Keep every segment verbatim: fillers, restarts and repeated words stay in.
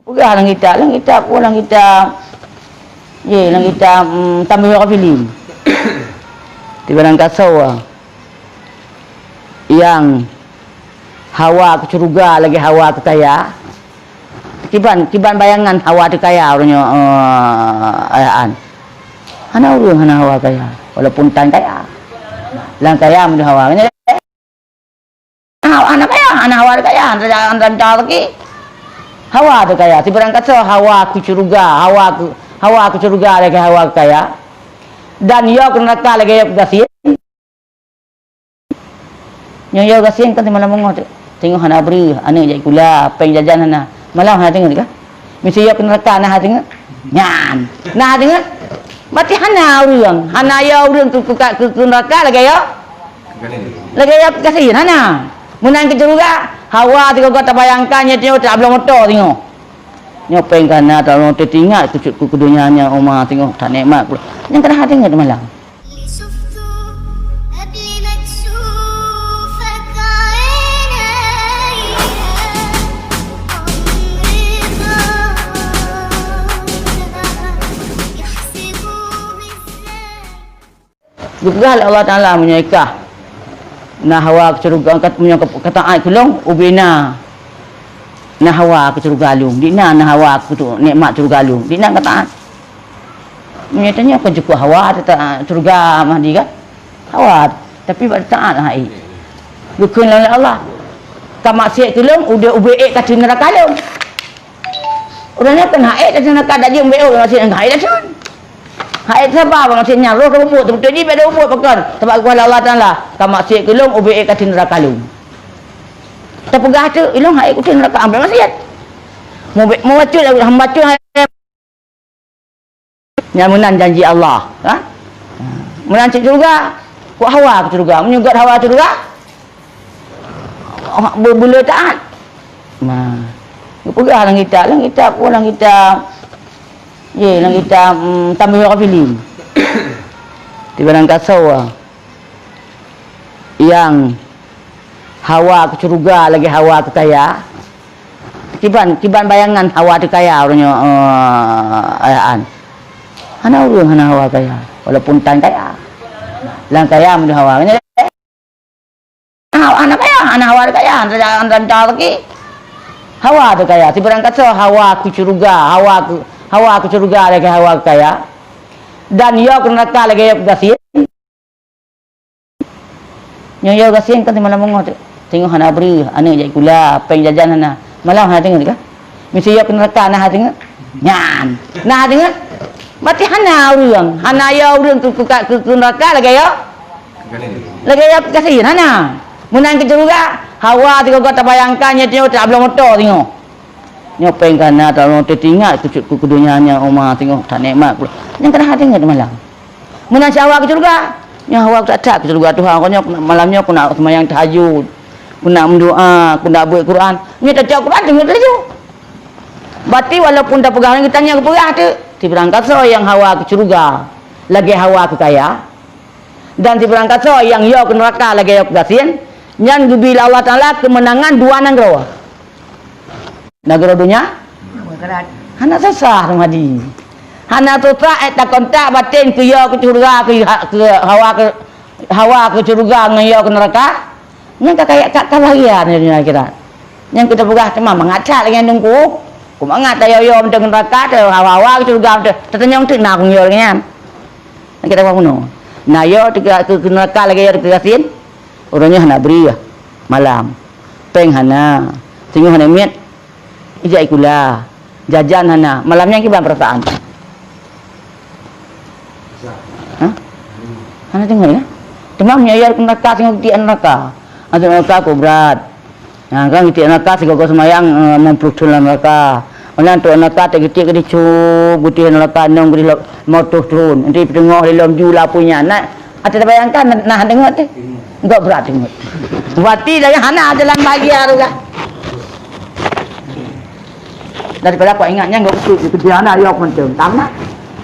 Peugah lam kitab, lam kitab, oh, lam kitab. Ye, lam kitab, mm, Tanbihul Ghafilin. Di barang kasoe nyang hawa keu syeuruga lagèe hawa keu kaya. Kiban, kiban bayangan hawa teu kaya uroe nyoe, eh, ayah an. Hana ureueng hana hawa kaya, walaupun tan kaya. Lam kaya meunyoe hawa. Hana, hana kaya, hana hawa teu kaya, hana, hana, hana rezeki. Hawa teu kaya, sibarang kasoe hawa keu syeuruga, hawa keu, hawa keu syeuruga lagèe hawa keu kaya. Dan yo keu neuraka lagèe yo keu gasien. Nyoe yo gasien kan malam beungoh tu. Teungoh hana bri, aneuk jak sikula, péng jajan hana. Malam hana teungoh teuka. Misi yo keu neuraka na hana teungoh. Nyan. Na hana teungoh. Berarti hana ureueng, hana yo ureueng keu, keu, keu, keu neuraka lagèe yo. Lagèe yo keu gasien hana. Meunan keu syeuruga, hawa sigoe-goe tabayangkan nyoe teungoh tak bloe moto teungoh. Nyoe péng ka na, teuingat keu, keu, keu donya nyoe uma teungoh that nikmat pula. Nyang ka na hana teungoh malam. Geupeugah lé Allah Taala meunyoe ikah na hawa keu syeuruga, kat-, meunyoe ka, ka taát keu lôn, ubé na, na hawa keu syeuruga lôn, di na, na hawa keu tu, nikmat syeuruga lôn, di na ka taát. Meunyoe tanyoe kon cukôp hawa teuta-, syeuruga Mahdi kan? Hawa, tapi bak taát hai. Geukheun lé Allah, ka maksiat keu lôn, udah ubé ék ka keu neuraka lôn. Ureueng nyan kan hak ék dak jeuet neuraka, dak jeuet ubé ék, maksiat nyan hak ék dak jeuet. Hai saba bak maksiat nyan, roh teupeubeuet, teupeuteuji bak teupeubeuet pakon. Sabab geupeugah lé Allah Taala, ka maksiat keu lôn, ubé ék ka keu neuraka lôn. Tapeugah teuk, ilôn hai ék keu neuraka, ampai maksiat. Mubé-, mubacut, hamba bacut hai. Nyan meunan janji Allah, ha? Meunan cit syeuruga, kok hawa keu syeuruga. Meunyoe gét hawa syeuruga, be-, beulé taát. Nah, geupeugah lam kitab, lam kitab, oh, lam kitab. Ye, lam kitab, mm, Tanbihul Ghafilin. Di barang kasoe nyang hawa keu syeuruga lagèe hawa keu kaya. Kiban, kiban bayangan hawa teu kaya uroe nyoe, eh, ayah an. Hana ureueng hana hawa kaya, walaupun tan kaya. Lam kaya meunyoe hawa. Hana, hana kaya, hana hawa kaya, hana, hana, hana rezeki. Hawa teu kaya, sibarang kasoe hawa keu syeuruga, hawa keu, hawa keu syeuruga lagèe hawa keu kaya. Dan yo keu neuraka lagèe yo keu gasien. Nyoe yo gasien kan malam beungoh tu. Teungoh hana bri, aneuk jak sikula, péng jajan hana. Malam hana teungoh teuka. Misi yo keu neuraka na hana teungoh. Nyan, na hana teungoh. Berarti hana ureueng, hana yo ureueng keu, keu, keu, keu neuraka lagèe yo. Lagèe yo keu gasien hana. Meunan keu syeuruga, hawa sigoe-goe tabayangkan nyoe teungoh tak bloe moto teungoh. Nyoe péng ka na, teuingat keu, keu, keu donya nyoe uma teungoh that nikmat pula. Nyang ka na hana teungoh malam. Meunan cit hawa keu syeuruga. Nyoe hawa keu that-that keu syeuruga Tuhan. Keu nyoe malam nyoe keuneuk seumayang tahajud, keuneuk meudoa, keuneuk beuet Quran. Nyoe tacok Quran teungoh laju. Berarti walaupun tapeugah ngon geutanyoe geupeugah teuk, sibarang kasoe nyang hawa keu syeuruga lagèe hawa keu kaya, dan sibarang kasoe nyang yo keu neuraka lagèe yo keu gasien, nyan geubri lé Allah Taala keumeunangan dua nanggroe. Nanggroe donya? Akhirat. Hana susah, Ramadi. Hana susah, eh, takontak baten keu yo keu syeuruga, keu ha-, keu hawa keu, hawa keu syeuruga ngon yo keu neuraka. Nyan ka kaya, ka, ka bahagia nyan, nyan kira. Nyan kita peugah teuma mangat that lagèe nungku. Ku mangat tayo-yo mantong neuraka, tayo hawa-hawa keu syeuruga mantong. Tatanyong teuk na keu yo lagèe nyan. Nyan kita peugah bunoe. Na yo teuka keu, keu neuraka lagèe yo teuka gasien. Ureueng nyoe hana bri yah. Malam. Péng hana. Singoh hana miet. Ijak sikula. Jajan hana. Malam nyan kiban peurasaan? Hah? Hana teungoh ya? Teuma meunyoe yo keu neuraka, singoh geutiek neuraka. Masuk neuraka kok brat. Nah, kan geutiek neuraka sigoe-goe seumayang, eh, limong ploh thon lam neuraka. Meunan trok neuraka, tak geutiek geudeh cub, geutiek neuraka, nong geudeh limong ploh thon. Nanti peuteungoh lom ju lapui nyan. Nah, ata tabayangkan, nah, nah, deungoe teuh. Enggak brat deungoe. Berarti dah hana jalan bahagia tu kan. Daripada kau ingat nyan, kau kutip, kutip hana, ya, penting. Tamat.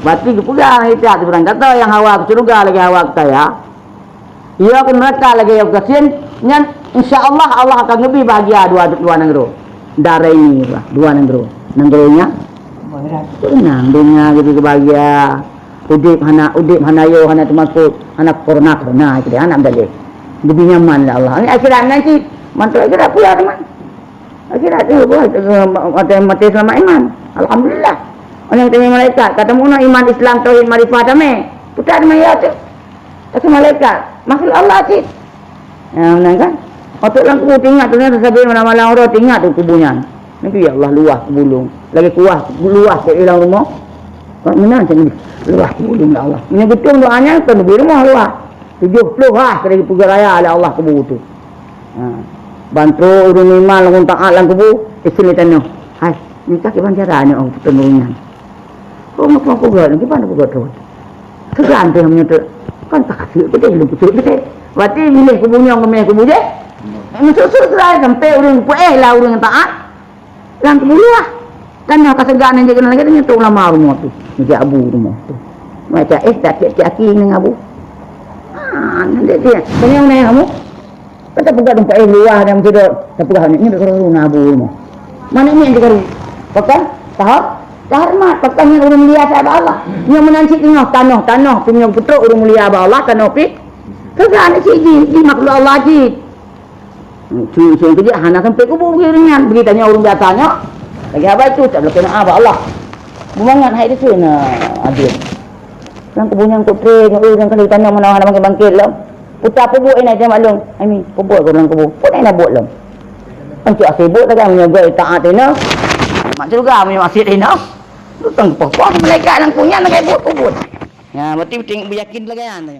Berarti geupeugah itu, aturan kata yang hawa keu syeuruga lagèe hawa keu kaya. Yo keu neuraka lagèe yo keu gasien, nyan insya Allah, Allah akan geubri bahagia dua, dua nanggroe. Daraini, dua nanggroe. Nanggroe nyan? Beunang, donya geubri keubahagia. Udeb hana, udeb hana yo, hana teumakot, hana korona-korona, hana meudaléh. Geubri nyaman lé Allah. Ini akhirat nyan cit. Mantong akhirat pula, teman. Akhirat tu, buat, eh, maté, maté seulamat iman. Alhamdulillah. Orang tanya malaikat, kata meunan iman, Islam, tauhid, makrifat, damai. Putra teman ya tu. Kata malaikat, makhluk Allah cit. Ya, benar kan? Waktu lam kubu teuingat tu, sabe malam-malam uroe teuingat tu kubu nyan. Nabi, "Ya Allah, luwah kubu lôn." Lagi kuah, luwah kat dalam rumoh. Kok meunan cit ni? Luwah kubu lôn, ya Allah. Meunyoe geutueng doa nyan, kan lebih rumoh luwah. Tujoh ploh ah, kena dipeugah raya oleh Allah kubu tu. Ha. Ban trok ureueng iman, ureueng taat lam kubu, iseuleh tanoh. Hai, minta kiban cara ni, oh, beutôi ureueng nyan. Oh, ngapa aku buat ni? Kiban aku buat terus? Segan tu yang menyutuk. Kan tak kasih betul, belum betul, betul. Berarti milih kubu nyong, milih kubu je. Masuk surga sampai ureueng peuéh lah ureueng taat. Lam kubu luwah. Tanoh ka segan nyan, jadi lagèe nyan tu ulama rumoh tu. Jadi abu rumoh tu. Macam, eh, tak tiap-tiap aki nang abu. Ha, nanti dia. Tanya mana kamu? Kata peugah tempat, eh, luwah dan betul. Tapi peugah ni, ni betul na abu rumoh. Mana ni yang dikari? Pakan? Tahap? Tahormat. Pakan yang ureueng mulia sahabat Allah. Yang menanti tengah tanoh, tanoh. Punya putruk ureueng mulia sahabat Allah, tanoh pi. Segan ni cik ji, ji makhluk Allah ji. Cui-cui keujak hana sampai kubu bagi ureueng nyan. Bagi tanya ureueng biasa nyoe. Lagi apa itu? Tak boleh kena apa Allah. Bumangat hai itu na adil. Nang kubu nyang kutre, nang ureueng kali tanya mana hana bangkit-bangkit lom. Puta peubuet ina jam maklum. Ai mi, peubuet ke dalam kubu. Pun ina buat lom. Kan cuk asai buat lagi meunyoe goi taat ina. Mak syurga meunyoe asit ina. Tu tang poh-poh malaikat nang punya lagi buat peubuet. Ya, berarti ting-, yakin lagi anda.